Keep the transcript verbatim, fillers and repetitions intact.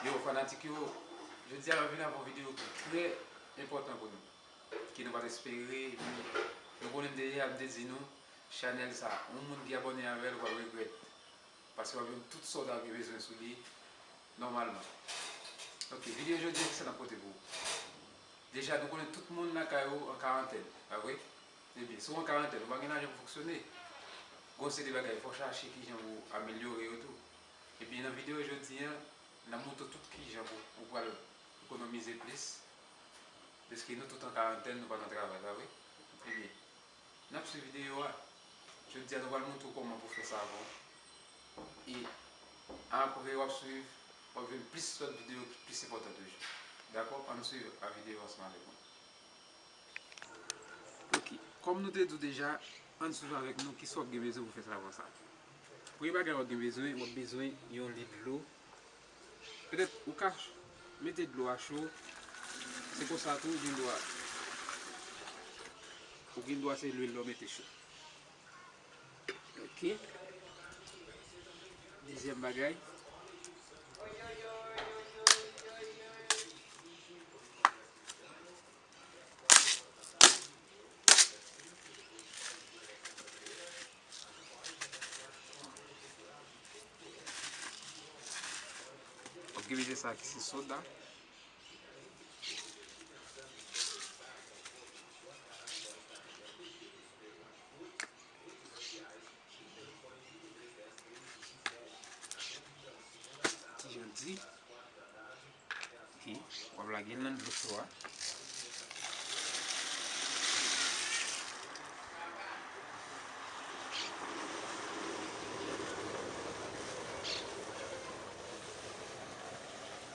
Yo, fanatik yo, jodi a nou vin avè yon videyo ki trè enpòtan pou nou, ki nou pa t espere, epi nou konnen m deja, m te di nou, chanèl sa, yon moun ki abòne avè l, ou pral regrèt, paske w ap jwenn tout sa w ta gen bezwen sou li, nòmalman. Ok, videyo jodi a, kisa n ap pote pou ou? Deja, nou konnen tout moun lakay ou an karantèn, pa vre? Ebyen, si w an karantèn, ou pa gen lajan pou fonksyone. Gon seri de bagay, fò w chache kijan pou w amelyore yo tou. Ebyen, nan videyo jodi a, n ap montre w tout kijan pou ou pral ekonomize plis. Dèske nou tout an karantèn, nou pa nan travay, pa vre? Ebyen, n ap swiv videyo a. Jodi a, nou pral montre w kòman pou fè savon. E apre, w ap swiv, w ap jwenn plis lòt videyo ki plis enpòtan toujou. Dakò? Ann swiv a videyo ansanm avèk mwen. Ok, kòm nou te di w deja, ann swiv avèk nou kisa w ap gen bezwen pou fè savon sa. Premye bagay w ap gen bezwen, w ap bezwen yon lit dlo. Petèt ou ka mete dlo a cho, se konsa tou ou gen dwa, ou gen dwa se lwil la w mete cho. Ok. Dezyèm bagay. Ok, mete sa ki se soda. Ti jan di. Ok, w ap lage l nan dlo cho a.